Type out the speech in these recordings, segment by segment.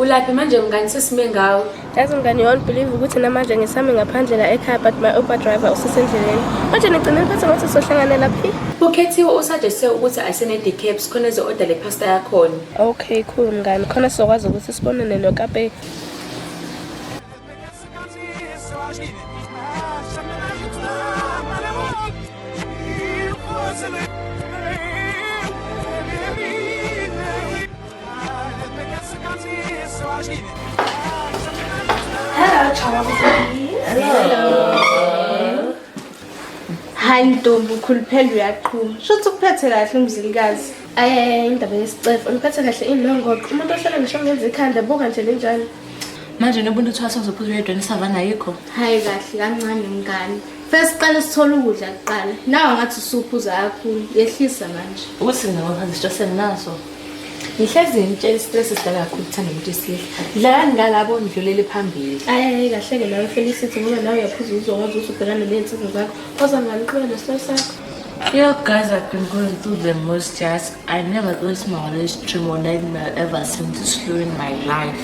Ulaphi manje mngani sesime ngawe? Yazi mngani, you won't believe ukuthi namanje ngisame ngaphandle la ekhaya, but my Uber driver usesendleleni. Manje nigcine niphethe ngokuthi sohlanganela phi? Ukhethiwe usuggeste ukuthi asene decaps khona ezo-order le pasta yakhona. Okay, cool mngani. Khona sizokwazi ukuthi sibonane noKape. Hello, Hello. Hayi ntombi, ukhuluphela uyaqhuma. Shuthi ukuphethe kahle umzilikazi. Ay, indaba yesicefe. Ungiphethe kahle inongoqo. Umuntu ohlala ngisho ngenza ikhanda buka nje lenjani. Manje nobuntu uthwasa uzophuza uyedwa nesavana ayikho. Hayi kahle kancane mngani. First qala sithole ukudla kuqala. Nawe ngathi usuphuza kakhulu. Yehlisa manje. Ukuthi ngingaphansi stress enginaso. Ngihlezi ngitshela i-stress sidala kakhulu ukuthanda umuntu wesilisa. Dlalani ngalabo nidlulele phambili. Ay ay kahle ke nawe Felicity ngoba nawe uyaphuza uzokwazi ukuthi ubhekane nezinsizwa zakho. Oza mngani uqhubeka nesitory sakho. Yo guys, I've been going through the most just. I never thought my wildest dream or nightmare ever seemed this slow in my life.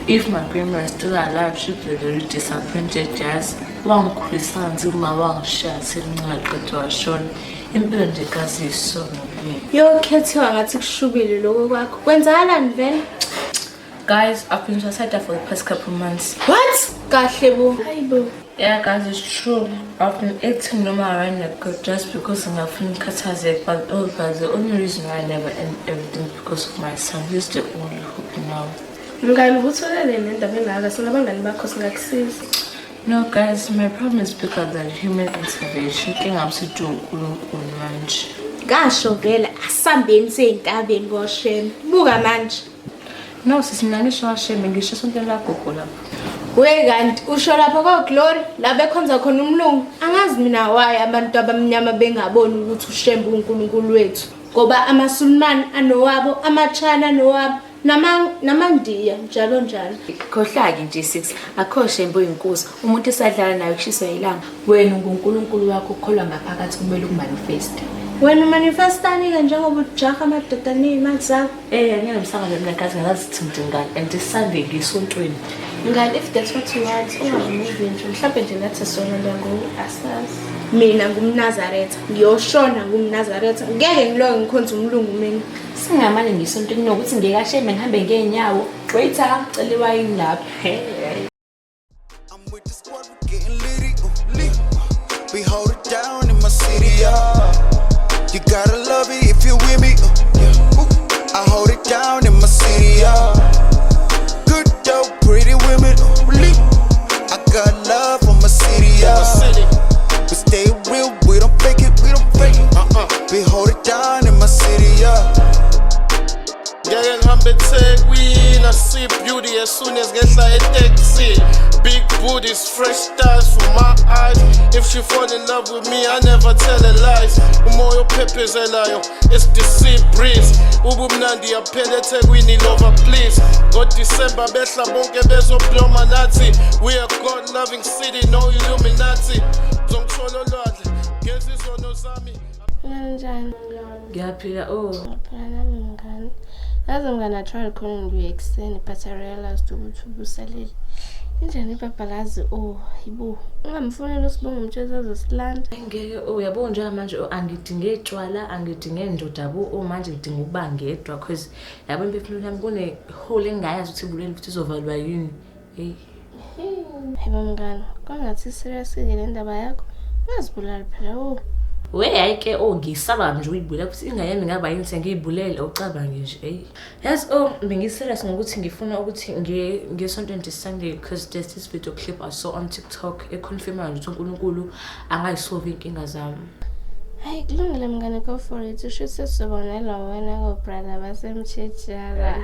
If my grandma is still alive, she'd be very disappointed just. Wangikhulisa nzima wangishiya semncane qeda washona. Impilo nje kazi isono kumina. Yo Khethiwa ngathi kushubile lokho kwakho. Kwenzakalani vele? Guys, I've been suicidal for the past couple months. What? Kahle bo. Hayibo. Yeah, guys, it's true. I've been acting normal around the girl just because I'm feeling khathazek. But oh, guys, the only reason why I never end everything is because of my son. He's the only hope now. Mngani ubutholele nendaba engaka singabangani bakho singakusiza. No, guys, my problem is bigger than human intervention. Inkinga msithi uNkulunkulu manje. Kasho vele asambeni seyintabeni koshembe. Buka manje. No, sisi mina ngisho washembe ngisho esontweni lagogo lapho. We kanti usho lapha kwa-Glory la bekhonza khona umlungu. Angazi mina why abantu abamnyama bengaboni ukuthi uShembe uNkulunkulu wethu. Ngoba amaSulumane anowabo, amaChina anowabo, namaNdiya njalo njalo. Khohlaki nje six. Akho shembe uyinkosi. Umuntu esadlala naye kushiswa ilanga. Wena unguNkulunkulu wakho ukholwa ngaphakathi kumele ukumanifest. Wena umanifestani-ke njengoba ujaha amadoda ney'mali zakho? Eh, angeke msangane mina guys ngazi ukuthi ngidingani and this Sunday ngisontweni. Mngani, if that's what you want, ungamuvi nje. Mhlawumbe nje nathi sona ngoku asazi. Mina ngumNazaretha, ngiyoshona ngumNazaretha. Ngeke ngiloke ngikhonze umlungu mina. Singamane ngisontweni nokuthi ngekashembe ngihambe ngeenyawo. Waiter, cela iwayini lapha. I'm with the squad, we getting litty. Lit. We hold it down in my city, yeah. You gotta love it if you with me. Yeah. Ooh. I hold it down in my city, yeah. Good dope, pretty women. Lit. I got love for my city, yeah. We stay real, we don't fake it, we don't fake it. We hold it down in my city, yeah. Ngeke ngihambe eThekwini, I see beauty as soon as ngehla etekisini. Big booties, fresh styles for my eyes. If she fall in love with me, I never tell her lies. Umoya ophephezelayo, it's the sea breeze. Ubumnandi yaphela eThekwini, lover please. Ngo-December behla bonke bezobloma nathi. We are God loving city, no Illuminati. Zongithola olwandle, geza izono zami. Kanjani? Ngiyaphila oh. Ngiyaphila nami mngani. Yazi mngani, I tried calling you ekuseni but I realized ukuthi ubusalele. Injani ibhabhalazi? Oh, yibo. Ungamfonela uSibonga umtshela azosilanda. Ngeke oh yabo njengamanje oh, angidinge tshwala, angidinge ndoda bo oh manje ngidinga ukuba ngedwa cause yabo emphefumulweni yami kune hole engingayazi ukuthi ibulele futhi izovalwa yini. Hey. Yebo mngani, kwangathi serious-ke le ndaba yakho. Ungazibulali phela oh. We hayi ke oh ngisaba nje uyibulala futhi ingayami ngaba yini sengiyibulele ucabange nje hey. Yazi oh bengiserious ngokuthi ngifuna ukuthi ngiye ngesontweni this Sunday because there's this video clip I saw on TikTok econfirma nje ukuthi uNkulunkulu angayisolve inkinga zami. Hayi kulungile mngani, go for it. Usho ukuthi sizobonela wena ko-brother basemtshitshara.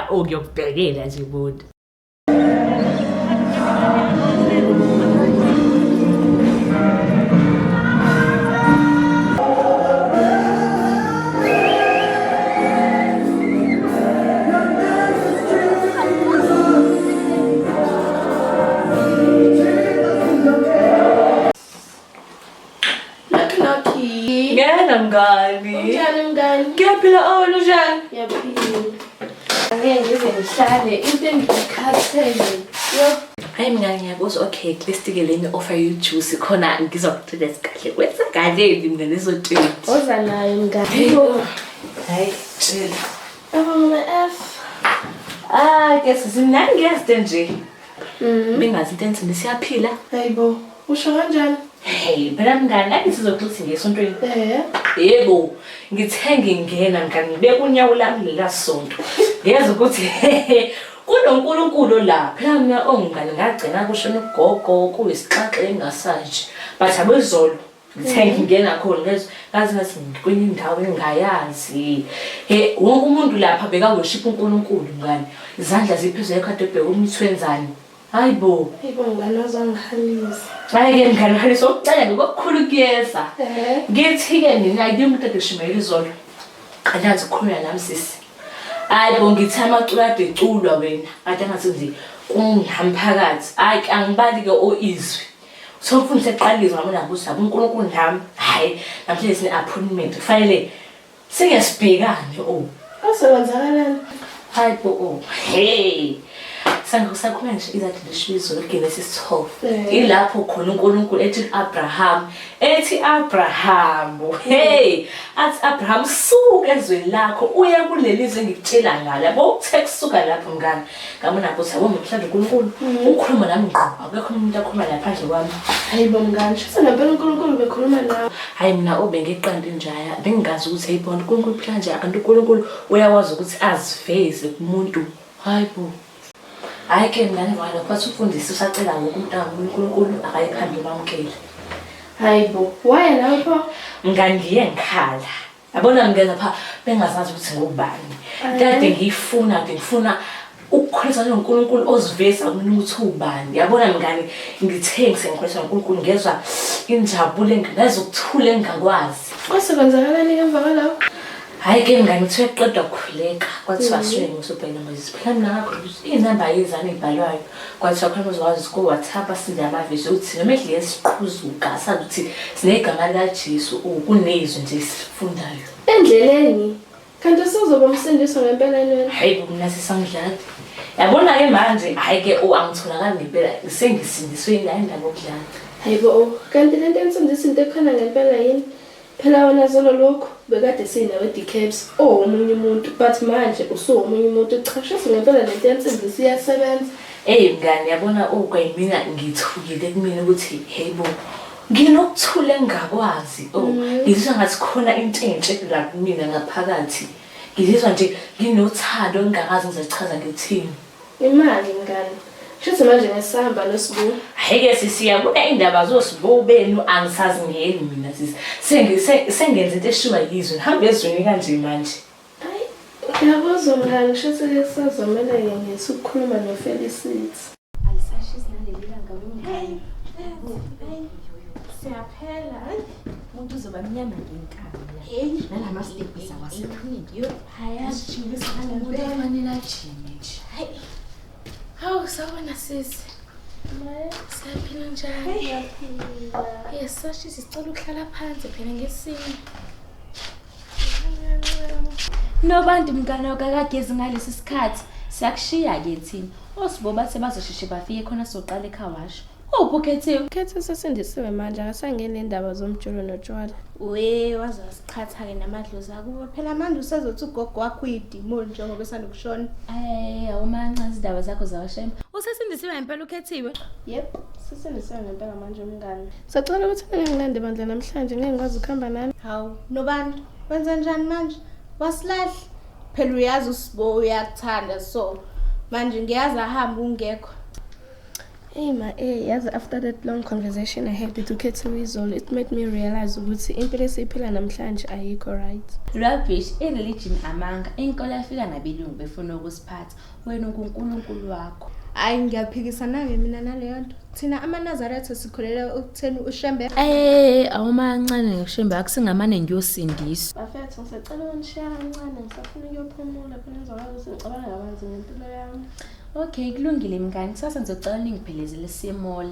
Oh ngiyokubhekela nje bona. Knock knocky. Ngena mngani. Unjani mngani? Ngiyaphila oh unjani? Ngiyaphila. Angeke ngize ngihlale into engikhathele. Yo. Hayi mina ngiyakuzwa, okay, at least ke let me offer you juice khona ngizokutshela kahle. Kwenzakaleni mina lezo 20. Oza nayo mngani. Hayi, tshela. Aba mama F. Ah, ke sisi mina ngiyazi nje. Bengazi into enzini siyaphila. Hayibo, usho kanjani? Hey, phela mngani, ake sizoxoxa ngesontweni. Eh. Yebo, ngithe ngingena mngani ngibeka unyawo lami lela sonto. Ngiyeza ukuthi kunoNkulunkulu la. Phela mina ongane ngagcina kushona ugogo kuyisixaxe engasaji. But abezolo ngithe ngingena khona ngezwe ngazi ngathi ngikwenye indawo engingayazi. He, wonke umuntu lapha beka worship uNkulunkulu mngani. Izandla ziphezulu ekhade ebheka umuthi wenzani. Hayibo. Hayibo mngani wazangihalisa. Hayi ke mngani uhalisa ukucela ngokukhulu kuyeza. Eh. Ngithi-ke mina ke umuntu ade izolo. Andazi ukukhuluma nami sisi. Hayi bo ngithi amaculo ade eculwa wena. Ade ngathi nje kunami phakathi. Hayi ke angibali ke oizwi. So mfundisi eqala izwi ngabona ukuthi abo uNkulunkulu nami. Hayi namhlanje sine appointment kufanele singesibhekane oh. Kwase kwenzakalani? Hayi bo oh. Hey. Sangisakhuluma nje izakhe lisho Genesis 12. Ilapho khona uNkulunkulu ethi Abraham, ethi Abraham, hey, athi Abraham suka ezweni lakho uye kuleli zwe engikutshela ngalo. Yabo uthe kusuka lapho mngani. Ngabona ukuthi yabo mhlawumbe uNkulunkulu ukhuluma nami ngqo. Akekho umuntu akhuluma la phandle kwami. Hayibo mngani, shuthi ngempela uNkulunkulu bekhuluma nawe. Hayi mina obengiqandi njaya bengingazi ukuthi hey bona uNkulunkulu phela nje kanti uNkulunkulu uyakwazi ukuthi aziveze kumuntu. Hayi bo. Hayi ke mngani wami kwathi ufundisi usacela ngoku umntana uNkulunkulu akayiphambili bamkele. Hayibo, waya lapho? Mngani ngiye ngikhala. Yabona ngena pha bengazazi ukuthi ngubani. Kade ngiyifuna, kade ngifuna ukukhuliswa noNkulunkulu oziveza kumina ukuthi ubani. Yabona mngani ngithe ngisengikhuliswa noNkulunkulu ngezwa injabulo enginazo ukuthula engingakwazi. Kwase kwenzakalani emva kwalokho? Hayi ke mngani kuthiwa kuqedwa kukhuleka kwathiwa suye ngusubhena Moses. Phela mina ngakho inamba yezami ibhalwayo. Kwathiwa khona uzokwazi ku WhatsApp asinde amavesi ukuthi noma edlile siqhuzuka sazi ukuthi sinegama likaJesu kunezwi nje esifundayo. Endleleni. Kanti usuzoba umsindiswa ngempela wena. Hayi bo mina sisangidlali. Yabona ke manje hayi ke oh angitholakali ngempela sengisindiswe la indaba yokudlala. Hayibo, kanti lento ensindisa into ekhona ngempela yini? Phela wena zolo lokho bekade sinawe decaps omunye umuntu but manje usuwomunye umuntu. Cha shuthi ngempela lento yensindisa iyasebenza. Ey mngani yabona okwayimina ngithukile kumina ukuthi hey bo nginokuthula engingakwazi. Oh ngizizwa ngathi khona into entsha la kumina ngaphakathi. Ngizizwa nje nginothando engingakazi ngizochaza ngithini. Imali mngani. Shuthi manje ngesihamba noSibu. Hayi ke sisi yabona indaba zoSibu benu angisazingeni mina sisi. Sengenza into eshiwa yizwe. Ngihambe ezweni kanje manje. Hayi, ngiyabuzwa mngani, shuthi ke kusazomele ke ngithi ukukhuluma noFelicity. Alisashisi naleli langa wemngani. Siyaphela. Umuntu uzoba mnyama ngenkani la. Nalama steps awasekhulile. Yo, Hayajimisa umuntu afanele ajime nje. Hawu, sawubona sisi. Siyaphila njani? Yes, sashisi sicela ukuhlala phansi phela ngesimo. Nobantu mngane wakakagezi ngalesi sikhathi. Siyakushiya ke thina. Osibo bathe bazosheshe bafike khona soqala ecar wash. Uphi uKhethiwe? Khethu sesindisiwe manje akasangeni indaba zomjolo notshwala. We waze wasiqhatha-ke namadlozi akubo. Phela manje usezothi ugogo wakho uyidimoni njengoba esanda kushona. Eh, awumanca izindaba zakho zawashema. Usesindisiwe ngempela uKhethiwe? Yep, sesindisiwe ngempela manje umngane. Sacela ukuthi mina ngilande bandla namhlanje ngeke ngikwazi ukuhamba nani. Hawu, Nobantu, wenza njani manje? Wasilahla. Phela uyazi uSibo uyakuthanda so manje ngiyazi ahambe ungekho. Hey ma, eh yazi after that long conversation I had with uKhethiwe izolo, it made me realize ukuthi impilo esiyiphila namhlanje ayikho right. Rubbish, i-religion amanga. Inkolo yafika nabelungu befuna ukusiphatha. Wena unguNkulunkulu wakho. Hayi ngiyaphikisana-ke mina naleyo nto. Thina amaNazaretha sikholelwa ekutheni uShembe Eh, awumancane ngokushembe akusingamane ngiyosindiswa. Bafethu ngisacela ukunishiya kancane ngisafuna ukuyophumula phela ngizokwazi ukuthi ngicabange kabanzi ngempilo yami. Okay, kulungile mngani. Kusasa ngizocela ningiphelezele siye mall.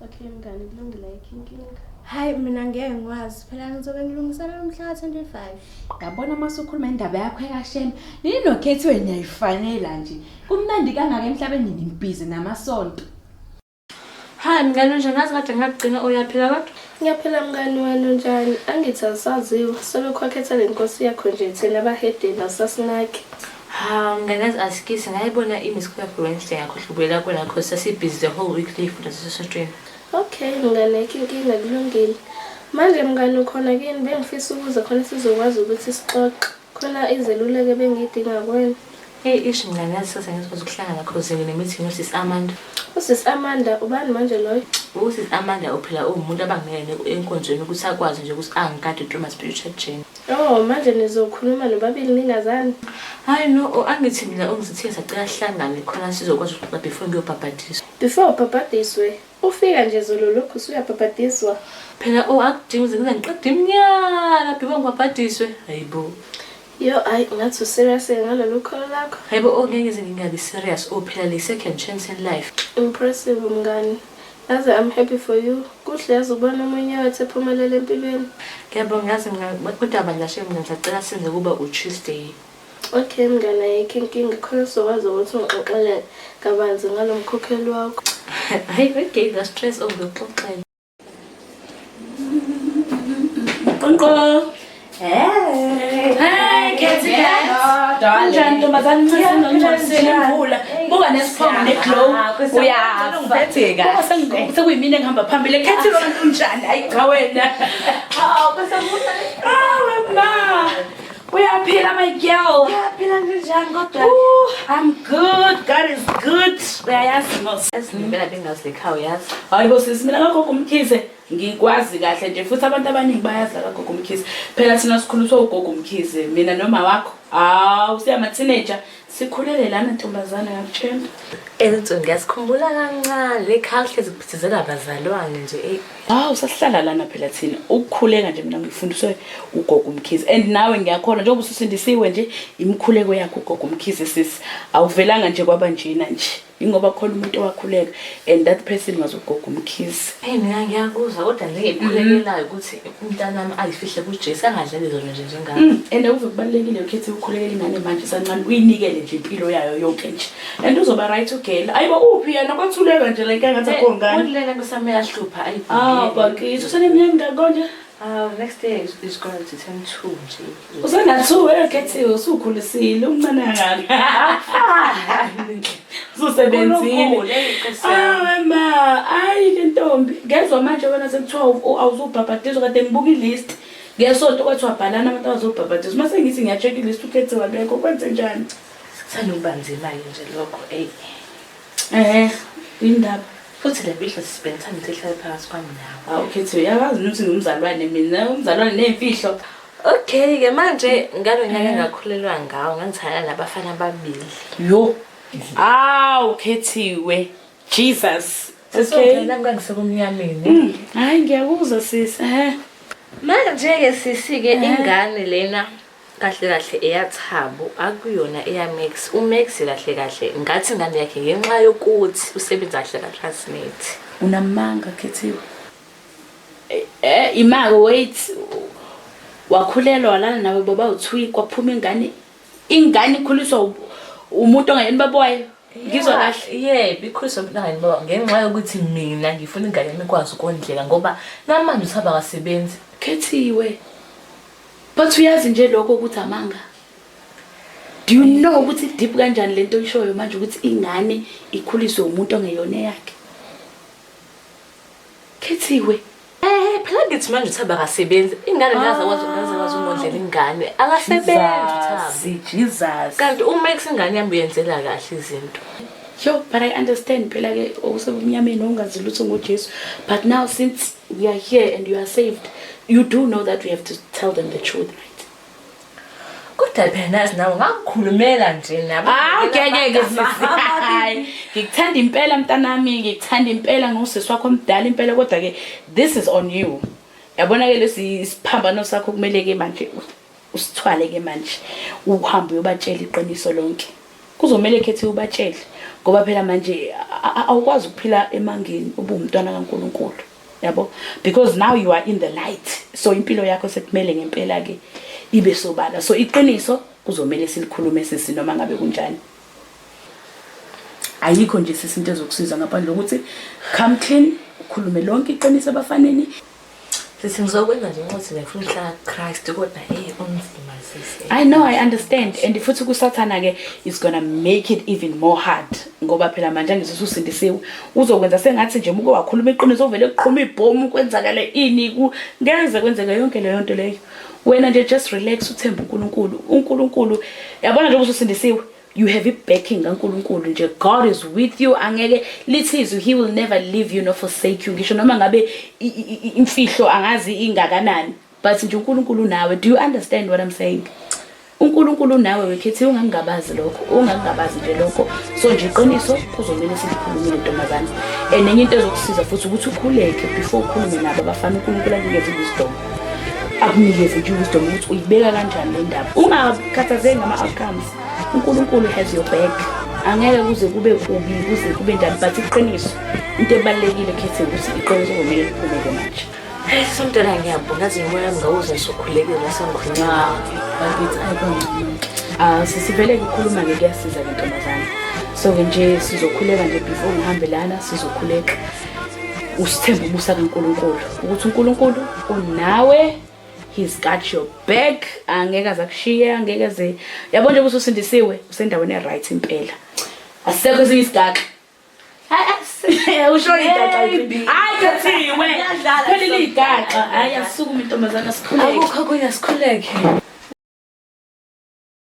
Okay mngani, kulungile ayikho inkinga. Hayi mina ngeke ngikwazi phela ngizobe ngilungiselela umhla ka-25. Yabona uma usukhuluma indaba yakho ekaShembe, nini noKhethiwe niyayifanela nje. Kumnandi kangaka emhlabeni nibhizi namasonto. Hayi mngani, unjani? Ngazi kade ngakugcina, uyaphila kodwa? Ngiyaphila mngani, wena unjani? Angithi asaziwa, selokhu wakhetha le nkosi yakho nje thina abahedeni awusasinaki. Ha mngani, yazi asikisi ngayibona i-miss call yakho Wednesday, ngakhohlwa ukubuyela kuwena cause sasibhizi the whole week siyifunda sisesontweni. Okay mngani, ayikho inkinga, kulungile. Manje mngani ukhona kini, bengifisa ukuza khona sizokwazi ukuthi sixoxe. Khona izeluleko ebengiyidinga kuwena. Hey ish mngani, yazi sasa ngizokwazi ukuhlangana cause ngine-meeting nosisi Amanda. Usisi Amanda ubani manje loyo? Usisi Amanda uphela uwumuntu abangene enkonzweni ukuthi akwazi nje ukuthi angikade through my spiritual journey. Oh, manje nizokhuluma nobabili ningazani? Hayi no, oh, angithi mina ungizithe sacela sihlangane khona sizokwazi ukuxoxa before ngiyobhabhadiswa. Before ubhabhadiswe, ufika nje zolo lokhu usuyabhabhadiswa. Phela oh akudingi ukuze ngize ngiqede iminyaka before ngibhabhadiswe. Hayibo. Yo, hayi ngathi userious ngalolu kholo lakho. Hayibo, oh ngeke ngize ngingabi serious. Oh phela le second chance in life. Impressive mngani. Yazi I'm happy for you. Kuhle yazi ukubona omunye wethu ephumelela empilweni. Ngiyabonga yazi mina, kodwa bandla shame mina ngisacela senze kuba u-Tuesday. Okay mngani, ayikho inkinga, khona sizokwazi ukuthi ungixoxele kabanzi ngalo mkhokheli wakho. Hayi okay, the stress of ngiyokuxoxela. Qonqo. Hey. Hey, Khethi cat. Kanjani ntombazane, ncese ngingcwalisele imvula. Buka nesiphongo neglow. Uyafa. Ungiphethe Buka sekuyimina engihamba phambili. Khethi lo unjani? Hayi cha wena. Hawu, Awe ma. Uyaphila my girl. Uyaphila, njani kodwa? Ooh, I'm good. God is good. Uyayazi mos. Yazi ngempela bengazi lekhaya, uyazi. Hayi bo sisi, mina kagogo Mkhize ngikwazi kahle nje, futhi abantu abaningi bayazi la kagogo Mkhize. Phela thina sikhuliswa ugogo Mkhize, mina noma wakho. Hawu siyama teenager sikhulele lana ntombazana, ngakutshela. Enzo ngiyasikhumbula kancane lekhaya, hlezi kuphithizela abazalwane nje eyi. Hawu sasihlala lana phela thina. Ukukhuleka nje mina ngifundiswe ugogo Mkhize, and nawe ngiyakholwa njengoba ususindisiwe nje imikhuleko yakho ugogo Mkhize sisi. Awuvelanga nje kwaba njena nje. Ingoba khona umuntu owakhuleka and that person was ugogo Mkhize. Eyi mina ngiyakuzwa, kodwa nje ngikhulekelayo ukuthi umntanami ayifihle kuJesu, angadlali zona nje njengami. And akuve kubalulekile ukhethe ukukhulekela ingane manje sancane, uyinikele nje impilo yayo yonke nje. And uzoba right ugela. Ayibo uphi yena, kwathuleka nje like engathi akho ngane. Ulele kusami, uyahlupha. Ah, bakithi useneminyaka engaka konje? Next day is going to turn 2 nje. Usena-2 ekhethiwe, usukhulisile umncane kangaka. Ususebenzile. Unkulunkulu, hey, Nkosi yami. Awe ma, ayi ke ntombi. Ngezwa manje wena sekuthiwa awuzubhabhadiswa, kade ngibuka ilist. Ngesonto kwathiwa bhalana abantu abazobhabhadiswa. Mase ngithi ngiya-check ilist, ukhethiwe akekho, kwenze njani? Sekuthanda ukuba nzima-ke nje lokho, eyi. Indaba. Futhi le mpihlo sisibenzisana ukuthi ihlale phakathi kwami nawe. Awu Khethiwe, uyawazi ukuthi ngumzalwane mina, umzalwane ney'mfihlo. Okay-ke manje ngalo nyaka engakhulelwa ngawo ngangithandana nabafana ababili. Yo. Awu Khethiwe. Jesus. Okay. Nami ngangisekumnyameni. Hayi ngiyakuzwa sisi. Manje-ke sisi-ke ingane lena kahle kahle eyaThabo, akuyona eyaMax. UMax kahle kahle ngathi ingane yakhe ngenxa yokuthi usebenza kahle ka-Transnet. Unamanga Khethiwe. Imako wait. Wakhulelwa walala nawe baba u2, kwaphuma ingane. Ingane ikhuliswa umuntu ongayeni baba wayo. Ngizwa kahle. Yebo, ikhuliswa umuntu ongayeni baba ngenxa yokuthi mina ngifuna ingane yami ikwazi ukondleka ngoba namanje uThabo akasebenzi. Khethiwe. But uyazi nje lokho ukuthi amanga. Do you know ukuthi deep kanjani lento oyishoyo manje ukuthi ingane ikhuliswe umuntu ongeyona eyakhe? Khethiwe. Phela ngithi manje uThabo akasebenzi. Ingane ngaze umondlela ingane. Akasebenzi uThabo. Jesus. Kanti uMax ingane yami uyenzela kahle izinto. Yo, but I understand phela ke usebumnyameni ungazi lutho ngoJesu. But now since we are here and you are saved, you do know that we have to tell them the truth, right? Kodwa phela nazi nawe ngakukhulumela nje nabo. Ah, ngeke sisi. Hayi, ngikuthanda impela mntanami, ngikuthanda impela ngusisi wakho omdala impela, kodwa ke this is on you. Yabona ke lesi isiphambano sakho, kumele ke manje usithwale ke manje. Uhambe uyobatshela iqiniso lonke. Kuzomela ekhethi ubatshele ngoba phela manje awukwazi ukuphila emangeni ubumntwana kaNkuluNkulu. Yabo, because now you are in the light, so impilo yakho sekumele ngempela ke ibe sobala. So iqiniso kuzomele silikhulume sisi, noma ngabe kunjani. Ayikho nje sisi into ezokusiza ngaphandle kokuthi come clean, ukhulume lonke iqiniso abafaneni. Sisi, ngizokwenza nje ukuthi ngifuna ukuhlala kuChrist, kodwa hey, unzima sisi. I know, I understand. And futhi kusathana ke is gonna make it even more hard, ngoba phela manje angithi usindisiwe, uzokwenza sengathi nje muke wakhuluma iqiniso uvele kuqhuma ibhomu, kwenzakale ini, ngeze kwenzeka yonke leyo nto leyo. Wena nje just relax, uthembe uNkulunkulu. UNkulunkulu, yabona, njengoba usindisiwe, you have i-backing kaNkulunkulu nje. God is with you. Angeke lithi izwi, he will never leave you nor forsake you, ngisho noma ngabe imfihlo angazi ingakanani, but nje uNkulunkulu nawe. Do you understand what I'm saying? UNkulunkulu nawe, wekhethiwe, ungangabazi lokho, ungangabazi nje lokho. So nje iqiniso kuzomele silikhulumile, ntombazane. And enye into ezokusiza futhi ukuthi ukhuleke before ukhulume nabo abafana, uNkulunkulu akunikeze i-wisdom, akunikeze nje i-wisdom ukuthi uyibeka kanjani le ndaba. Ungakhathazeki ngama-outcomes, uNkulunkulu has your back. Angeke kuze kube kubi, kuze kube njani, but iqiniso, into ebalulekile, khethe ukuthi iqiniso kuzomele liphume-ke manje. Hey somntana, ngiyabonga, yazi umoya wami ngawuzwa sokhulekile sengikhuluma. Bakithi, ayi, kwangcono. Ah, sisivele ukukhuluma-ke kuyasiza-ke, ntombazane. So-ke nje sizokhuleka nje before ngihambe lana, sizokhuleka, usithembe umusa kaNkulunkulu ukuthi uNkulunkulu unawe, he's got your back, angeke aze akushiye, angeke aze, yabo, nje ususindisiwe, usendaweni e-right impela, asisekho esinye isigaxa. Usho igaxa? Hayi khethiwe, phelile igaxa. Hayi, asisukume intombazana, sikhuleke. Akukho okunye, sikhuleke.